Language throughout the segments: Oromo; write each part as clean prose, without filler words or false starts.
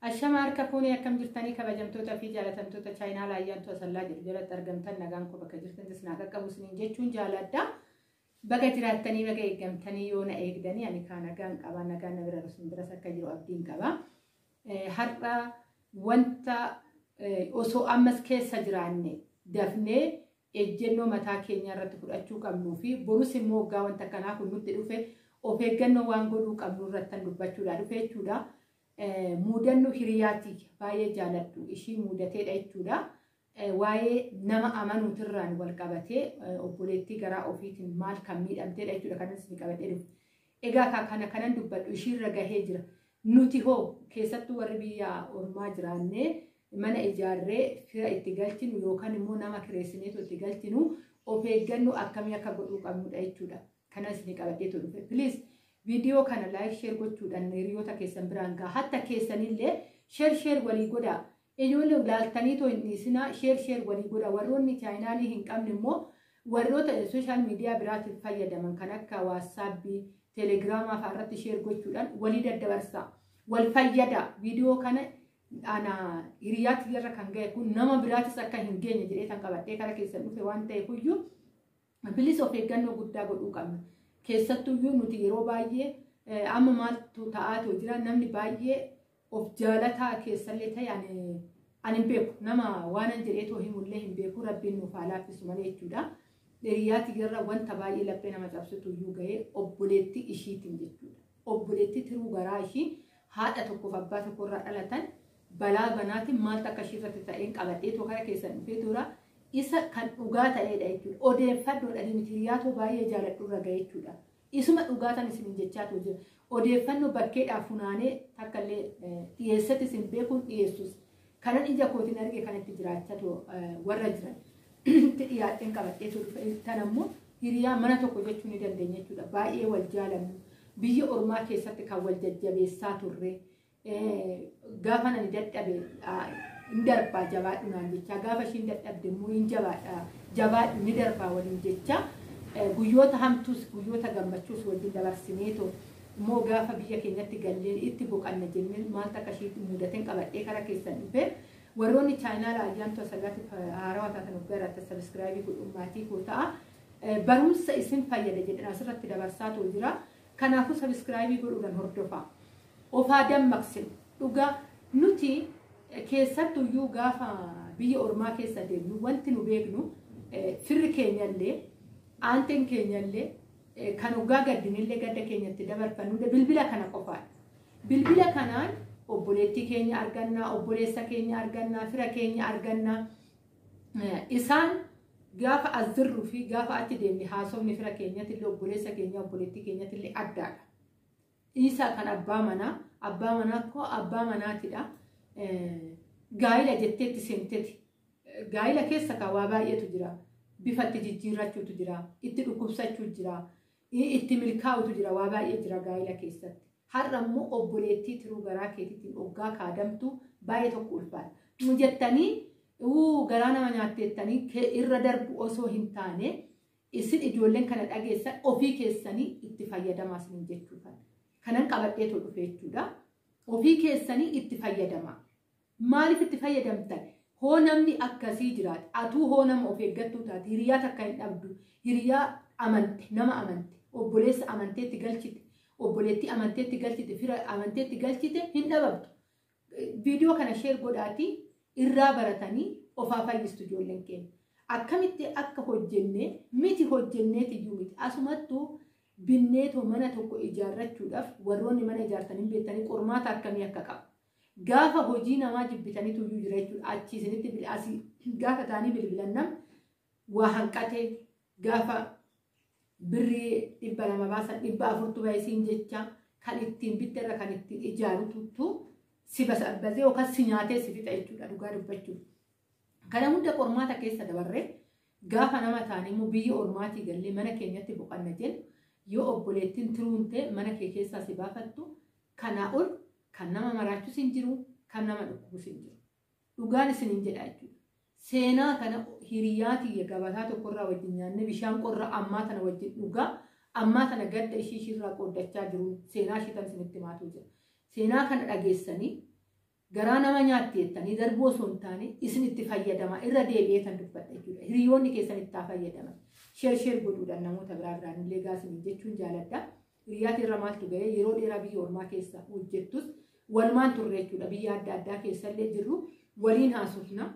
Ashama harka fuunee, akkam jirtanii kabajamtoota fi jaalatamtoota chaayinaa Ayyaantuu Asallaa jedhu jalatti argamtan? Nagaan koo bakka jirtanis naa qaqqabu isiniin jechuun jaaladha. Baga jiraattanii, baga eeggamtanii. Yoo na eegdanii ani kaa nagaan qaba, nagaan na bira isin biras akka jiru abdiin qaba. Har'a wanta osoo ammas keessa jiraanne dafnee ejjennoo mataa keenya irratti fudhachuu qabnuu fi borus immoo waggaa wanta kanaa kun nutti dhufe of eeggannoo waan godhuu qabnu irratti dubbachuudha dhufe jechuudha. Muudannoo hiriyaati baay'ee jaaladhu ishii muudateedha jechuudha. Waa'ee nama amanuutirraan wal qabatee obboleettii garaa ofiitiin maal kan miidhamteedha jechuudha kanas ni qabatee dhufe. Egaa kana kanan dubbadhu ishiirra gahee jira. Nuti hoo keessattuu warri biyya ormaa jiraannee mana ijaarree fira itti galchinu yookaan immoo nama kireessineetu itti galchinu of eeggannoo akkamii akka godhuu qabnudha jechuudha. Kanas ni qabatee dhufe. Please, viidiyoo kana like, share gochuudhaan hiriyoota keessan biraan gahaa. Hatta keessanillee share share walii godhaa. Ijoollee ilaaltanii too hin dhiisinaa, share share walii godhaa. Warroonni chaayinaalii hin qabne immoo warroota social media biraatiif fayyadaman kan akka WhatsAppii, Telegramaa fa'aa irratti share gochuudhaan walii daddabarsaa. Wal fayyada. Viidiyoo kana ana hiriyaatti irra kan ga'e kun nama biraatis akka hin geenye jedhee kan qabadhee kara keessan dhufe waan ta'eef iyyuu, please, of eeggannoo guddaa godhuu qabna. Keessattuyyuu nuti yeroo baay'ee amma maaltu ta'aatu jira? Namni baay'ee of jaalataa keessallee ta'e ani hin beeku, nama waanan jedhee too himullee hin beeku, Rabbiin nuuf haa laaffisu malee jechuudha. Hiriyaatti irra wanta baay'ee laphee nama cabsitu iyyuu ga'ee obboleettii ishiitiin jechuudha. Obboleettii tiruu garaa ishii haadha tokkoof abbaa tokkorraa dhalatan balaa banaatiin maaltu akka ishii irratti ta'een qabadhee too kara keessan dhufee tura. Isa kan dhugaa ta'edha jechuudha. Odeeffannoodhaan miti, hiriyaatoo baay'ee jaaladhu irra ga'e jechuudha. Isuma dhugaa tan isin jechaa jira. Odeeffannoo bakkeedhaa funaanee takka illee dhiyeessatti isin beekuun dhiyeessus. Kanan ija kootiin arge kan itti jiraachaa warra jiran itti dhiyaadheen qabadhee dhufe. Tan ammoo hiriyaa mana tokko jechuu ni dandeenya jechuudha. Baay'ee wal jaalannu. Biyya ormaa keessatti kan wal jajjabeessaa turre. Gaafa nani dadhabe hin darbaa, jabaadhu naan jecha, gaafa ishiin dadhabde immoo hin jabaadha, jabaadhu, ni darbaa waliin jecha, guyyoota hamtuus guyyoota gammachuus wajjin dabarsineetoo immoo gaafa biyya keenyatti galleen itti boqanna jennee maaltu akka ishiitti mudateen qabadhee kara keessan dhufee. Warroonni chaayinaala Ayyaantu Asagaatiif haarawaa taatan of garaatti subscribe godhuun maatii koo ta'a. Barumsa isin fayyada jedhan asirratti dabarsaatu jira. Kanaafuu subscribe godhuudhaan hordofaa. Ofaa dammaqsinu. Dhugaa nuti keessattuyyuu gaafa biyya ormaa keessa deemnu wanti nu beeknu firri keenyallee, aanteen keenyallee, kan hoggaa gaddinillee gadda keenyatti dabarfannu bilbila kana qofaadha. Bilbila kanaan obboleettii keenya argannaa, obboleessa keenya argannaa, fira keenya argannaa. Isaan gaafa as jirruu fi gaafa achi deemne haasofni fira keenyatillee, obboleessa keenya, obboleettii keenyatillee addaadha. Isaa kan abbaa manaa, abbaa manaa koo abbaa manaatidha. Gaa'ila jetteetti seenteti. Gaa'ila keessa kan waa baay'eetu jira. Bifa itti jijjiirrachuutu jira. Itti dhukkubsachuu jira. Itti milkaa'utu jira. Waa baay'ee jira gaa'ila keessatti. Har'a immoo obboleettii tiruu garaa keetiitiin oggaa kaadamtu baay'ee tokko ulfaata. Jettanii garaa nama nyaatteettanii irra darbu osoo hin taane, isin ijoolleen kana dhageessan ofii keessanii itti fayyadamaa isiniin jechuudha. Kanan qabadheetoo dhufe jechuudha. Ofii keessanii itti fayyadamaa. Maaliif itti fayyadamtan? Hoo namni akkasii jiraate, atuu hoo nama of eeggattuu taate, hiriyaa takka hin dhabdu, hiriyaa amante, nama amante, obboleessa amanteetti galchite, obboleettii amanteetti galchite, fira amanteetti galchite hin dhabamtu. Viidiyoo kana share godhaatii irraa baratanii ofaa fayyistu ijoolleen keenya. Akkamitti akka hojjennee miti, hojjenneetiyyuu miti, asumattuu binneetoo mana tokko ijaarrachuudhaaf warroonni mana ijaartanii beektanii qormaata akkamii akka qabu. Gaafa hojii namaa jibbitaniitu iyyuu jira jechuudha. Achi isinitti asii gaafa ta'anii bilbilan nam waa hanqatee, gaafa birrii 200 baasan 400tu bahisiin jecha, kan ittiin bitterra kan ittiin ijaarutu si basabbasee yookaan si nyaatee si fixa jechuudha dhugaa dubbachuuf. Kana hunda qormaata keessa dabarree gaafa nama taane immoo biyya ormaatii gallee mana keenyatti boqanna jennu, yoo obboleettiin tiruun ta'e mana kee keessaa si baafattu, kanaa ol kan nama maraachus hin jiru, kan nama dhukkubus hin jiru. Dhugaan isiniin jedha jechuudha. Seenaa kana hiriyaa tiyya gabataa tokkorraa wajjin nyaannee bishaan qorra ammaa tana wajjin dhugaa, ammaa tana gadda ishii ishiirraa qooddachaa jiru seenaa ishii tan isinitti himaatu jira. Seenaa kana dhageessanii Garaa nama nyaatti jettanii darbuu osoo hin taane isin itti fayyadama irra deebi'ee kan dubbadha jechuudha. Hiriyoonni keessan itti haa fayyadaman. Share share godhuudhaan namoota biraa biraan illee gaasanii jechuun jaaladha. Hiriyaati irra maaltu ga'ee yeroo dheeraa biyya ormaa keessa hojjettus walumaan turre jechuudha. Biyya adda addaa keessallee jirru waliin haasofna.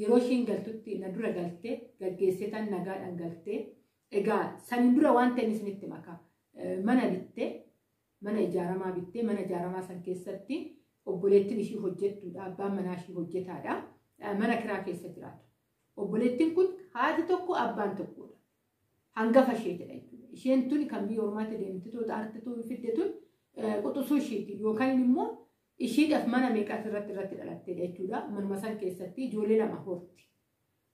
Yeroo ishiin galtutti na dura galtee gaggeessee tan nagaadhaan galtee egaa saniin dura waan ta'e isinitti makaa. Mana bittee mana ijaaramaa bittee mana ijaaramaa san keessatti obboleettiin ishii hojjettuudha. Abbaan manaa ishii hojjetaadha. Mana kiraa keessa jiraatu. Obboleettiin kun haati tokko abbaan tokkodha. Hangafa isheetidha jechuudha. Isheen tun kan biyya ormaatti deemte toota artituu fidde tun quxisuu ishiiti yookaan immoo ishiidhaaf mana meeqaas irratti dhalattedha jechuudha. Manuma san keessatti ijoollee lama horti.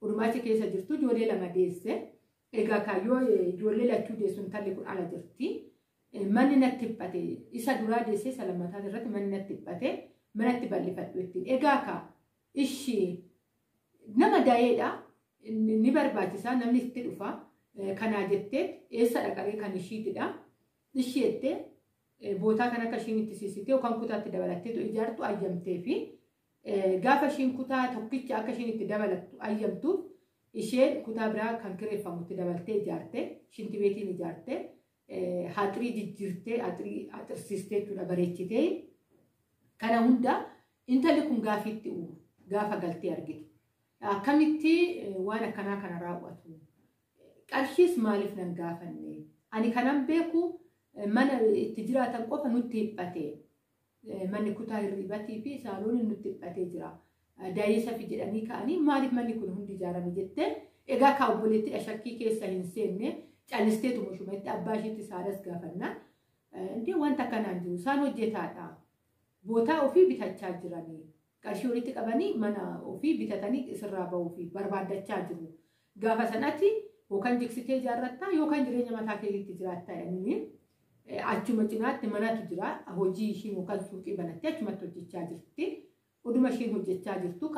Ormaachi keessa jirtu ijoollee lama deesse. Egaa kaayyoo ijoollee lachuu deessu intalli kun ala jirti. Manni natti dhiphate isa duraa deessee isa lammataa irratti manni natti dhiphate manatti bal'ifadhu ittiin. Egaa kaa ishii nama daa'eedha ni barbaachisaa namni itti dhufa kanaa jettee eessa dhaqaree kan ishiitidha. Ishii jettee bootaa kan akka ishiin itti siisitee yookaan kutaatti dabalatteetu ijaartu ayyamtee fi gaafa ishiin kutaa tokkicha akka ishiin itti dabalattu ayyamtuuf isheen kutaa biraa kan kireeffamutti dabaltee ijaarte shinti beetiin ijaarte. Haxirii jijjiirtee haxirii haxirsiistee jechuudha bareechitee kana hunda intalli kun gaafiitti uumu gaafa galtee argitu. Akkamitti waan akkanaa kana raawwatu? Qarshiis maaliif nan gaafanne? Ani kanan beeku mana itti jiraatan qofa nutti dhiphate. Manni kutaa hirribatii fi saalooniin nutti dhiphatee jira. Daayisa fi jedhanii ka'anii maaliif manni kun hundi ijaarame jettee egaa kaa obboleettidha shakkii keessa hin seenne. Callisteetu mushumetti abbaa isheetti saadas gaafannaa. Indee wanta akkanaan jiru isaan hojjetaadha. Bootaa ofii bitachaa jiranii. Qarshii walitti qabanii mana ofii bitatanii isirraa bahuu fi barbaaddachaa jiru. Gaafa sanatti yookaan jigsitee ijaarrattaa yookaan jireenya mataa keetiitti jiraattaa jedhanii achuma cinaatti manatu jira. Hojii ishiin yookaan suuqii banattee achumatti hojjechaa jirti. Oduma ishiin hojjechaa jirtu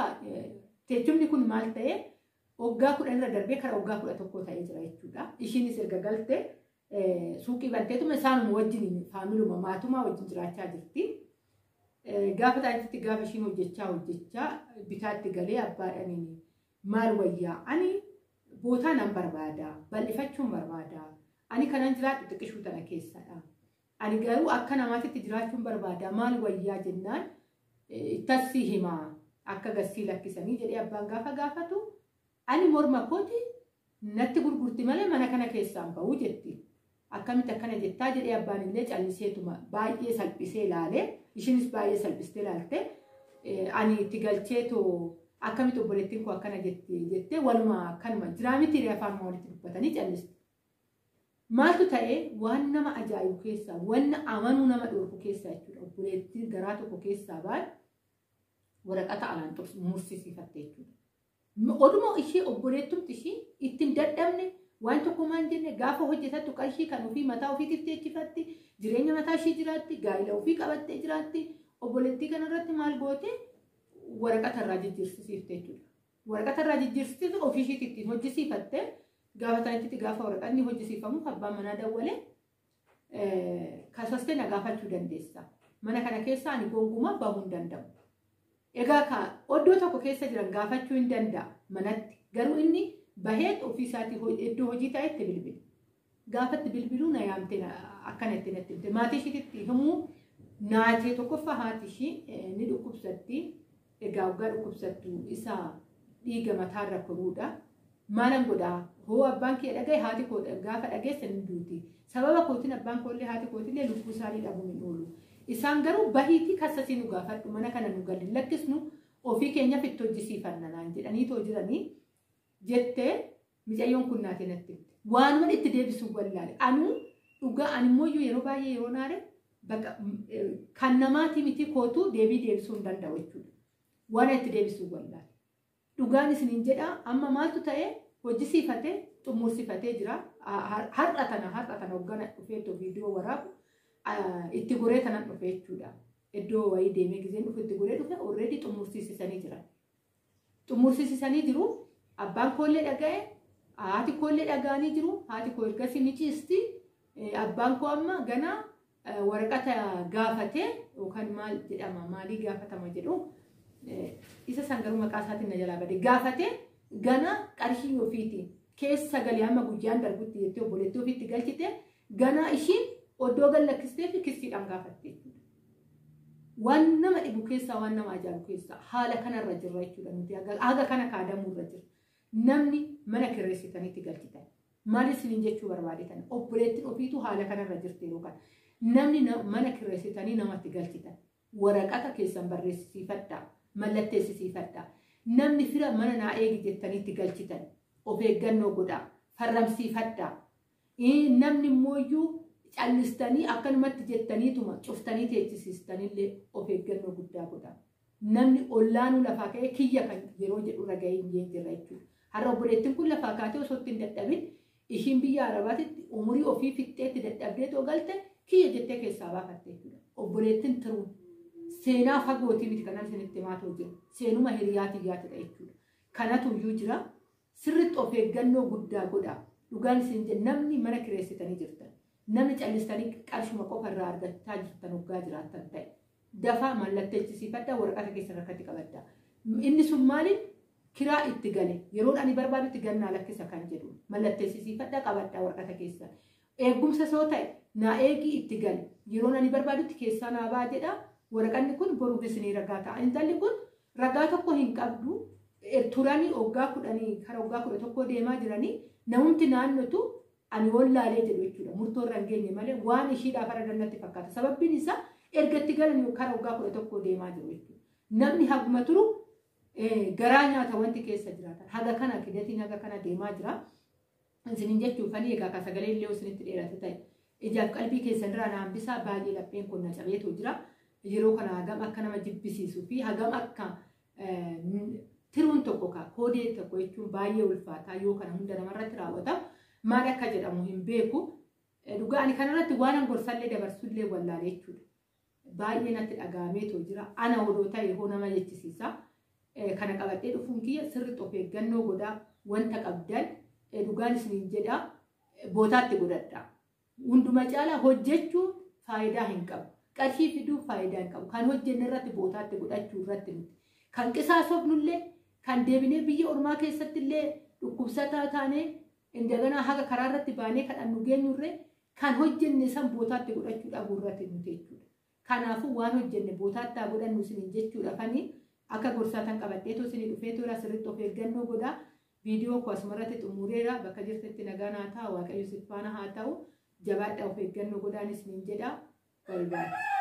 teechumni kun maal ta'ee waggaa 10 irra darbee karaa waggaa 11 ta'ee jira jechuudha. Ishiinis erga galte suuqii banteetuma isaanuma wajjin faamiluma maatumaa wajjin jiraachaa jirti. Gaafa taa'etti gaafa ishiin hojjechaa bitaatti galee abbaadhaan maal wayyaa ani bootaa nan barbaada bal'ifachuun barbaada ani kanan jiraadhu xiqqishuu tana keessadha. Ani garuu akka namaatitti jiraachuun barbaada maal wayyaa jennaan ittasii himaa akka gassii lakkisanii jedhee abbaan gaafa gaafatu. Ani morma kooti natti gurgurti malee mana kana keessaan ba'uu jetti. Akkamitti akkana jettaa jedhee abbaan illee calliseetuma baay'ee salphisee ilaalee ishiinis baay'ee salphistee ilaalte ani itti galcheetoo akkamitti obboleettiin koo akkana jettee waluma akkanuma jiraa miti afaan walitti dubbatanii calliste. Maaltu ta'ee waan nama ajaa'ibu keessaa waan amanuu nama dhorku keessaa jechuudha. Obboleettiin garaa tokko keessaa baate waraqata alaan mursiisifatte jechuudha. Oduma ishee obboleettumti ishee ittiin dadhabne waan tokko maan jenne gaafa hojjetattu qarshii kan ofii mataa ofiitiif teechifatti jireenya mataa ishee jiraatti gaa'ila ofii qabattee jiraatti obboleettii kanarratti maal goote waraqata irraa jijjiirsiifte jechuudha. Waraqata irraa jijjiirsiifte ofii isheetti ittiin hojjisiifatte gaafa taa'etti gaafa waraqanni hojjisiifamuuf abbaan manaa dawwalee kasastee na gaafachuu dandeessa. Mana kana keessa ani gonkumaa bahuu hin danda'u. Egaa ka oddoo tokko keessa jiran gaafachuu hin danda'a manatti. Garuu inni baheet ofii isaatii iddoo hojii taa'etti bilbila. Gaafatti bilbiluu na yaamte akkana itti natti himte. Maatii ishiitti himuu naatee tokkoffaa haati ishii ni dhukkubsatti. Egaa waggaa dhukkubsattu isa dhiiga mataarra koruudha. Maalan godhaa? Hoo abbaan kee dhagaye haati koo gaafa dhageesse ni duuti. Sababa kootiin abbaan koollee haati kootillee lubbuu isaanii dhabuun hin oolu. Isaan garuu bahiitii kassasii nu gaafadhu mana kana nu galli lakkisnu ofii keenyaaf itti hojjisiifanna naan jedhanii too jiranii jettee mucayyoon kun naatee natti himte. Waanuma itti deebisuu wallaale. Anuu dhugaa ani immoo yeroo baay'ee yeroo naare bakka kan namaatii miti kootuu deebii deebisuu hin danda'u jechuudha. Waan itti deebisuu wallaale. Dhugaan isiniin jedhaa amma maaltu ta'ee hojjisiifatee xumursiifatee jira. Har'a tana hoggana dhufeetoo viidiyoo waraabu itti goree tanan dhufe jechuudha. Iddoo wayii deemee gizeen dhufe itti goree dhufe already xumursiisisanii jiran. Xumursiisisanii jiru. Abbaan koollee dhaga'e, haati koollee dhaga'anii jiru. Haati koo ergasii ni ciisti. Abbaan koo amma ganaa Waraqata gaafatee yookaan maal jedhama, maalii gaafatama jedhu, isa san garuu maqaa isaatiin na jalaa bade, gaafatee gana qarshii ofiitiin keessa galee hamma guyyaan darbutti jettee obboleettii ofiitti galchite, gana ishiin oddoo gallakkistee fi kissiidhaan gaafatte jechuudha. Waan nama dhibu keessaa, waan nama ajaa'ibu keessaa, haala kanarra jirra jechuudha nuti, haga kana kaadamuurra jira. Namni mana kireessitanitti galchitan. Maal isiniin jechuu barbaadetan? Obboleettiin ofiitu haala kanarra jirti yeroo kana. Namni mana kireessitanii namatti galchitan. Waraqata keessan barreessisiifadhaa. Mallatteessisiifadhaa. Namni fira mana naa eegi jettaniitti galchitan. Of eeggannoo godhaa. Farramsiifadhaa. Namni immoo callistanii akkanumatti jettaniituma cuftanii teechisiistanillee of eeggannoo guddaa godhaa. Namni ollaanuu lafaa ka'ee kiyya kan yeroo jedhu irra gahee hin jira jechuudha. Har'a obboleettiin kun lafaa kaatee osoo ittiin dadhabin, ishiin biyya Arabaatitti umurii ofii fixxeetti dadhabdee too galte, kiyya jettee keessaa baafatte jechuudha. Obboleettiin tiruun seenaa fagootii miti kanan isinitti himaa jiru. Seenuma hiriyaa tiyyaatidha jechuudha. Kanatu iyyuu jira. Sirriitti of eeggannoo guddaa godhaa. Dhugaan isin jedhu, namni mana kireessitanii jirtan. Namni callistanii qarshuma qofa irraa argachaa jirtan hoggaa jiraattan ta'e. Dafaa mallatteessisiifadhaa, waraqata keessan harkatti qabadhaa. Inni sun maaliin kiraa itti gale, yeroon ani barbaadutti gannaa lakkisa kan jedhu mallatteessisiifadhaa, qabadhaa waraqata keessan. Eegumsa soo ta'e, naa eegii itti gale, yeroon ani barbaadutti keessaa naa baa jedha, waraqanni kun boruuf isinii ragaa ta'a. Intalli kun ragaa tokko hin qabdu, turanii waggaa 10 kara waggaa 11 deemaa jiranii, namumti naannotu ani wallaalee jedhu jechuudha. Murtoo irra hin geenye malee waan ishiidhaaf argannatti fakkaata. Sababbiin isaa erga itti galanii kara waggaa 11 deemaa jiru jechuudha. Namni haguma turu garaa nyaata wanti keessa jiraatan. Haga kana kidatiin haga kana deemaa jira. Isiniin jechuufanii egaa ka sagalee illee isinitti dheerate ta'e. Ijaaf qalbii keessan irraa na hambisaa, baay'ee lapheen kun na cabeetu jira. Yeroo kana hagam akka nama jibbisiisuu fi hagam akka tiruun tokko ka koodee tokko jechuun baay'ee ulfaataa yoo kana hunda namarratti raawwatamu maal akka jedhamu hin beeku. Dhugaa ani kanarratti waan gorsallee dabarsullee wallaalee jechuudha. Baay'ee natti dhaga'ameetu jira. Ana odoo ta'e hoo nama jechisiisa. Kana qabadhee dhufuun kiyya sirriitti of eeggannoo godhaa, wanta qabdan dhugaan isiniin jedhaa bootaatti godhadhaa. Hunduma caalaa hojjechuun faayidaa hin qabu. Qarshii fiduu faayidaa hin qabu. Kan hojjenne irratti bootaatti godhachuu irratti nuti. Kan qisaasofnullee, kan deebinee biyya ormaa keessatti illee dhukkubsataa taanee indaganaa haga karaa irratti baanee kadhannu geenyurree, kan hojjenne san bootaatti godhachuu dhabuu irratti nuti jechuudha. Kanaafuu waan hojjenne bootaatti haa godhannu isiniin jechuudha fanii akka gorsaatan qabadheetu isinii dhufeetu jira, sirriitti of eeggannoo godhaa. Viidiyoo koo asumarratti xumureera, bakka jirtetti nagaa naa ta'a, Waaqayyo si faana haa ta'u, jabaadhaa, of eeggannoo godhaan isiniin jedha. Bye bye.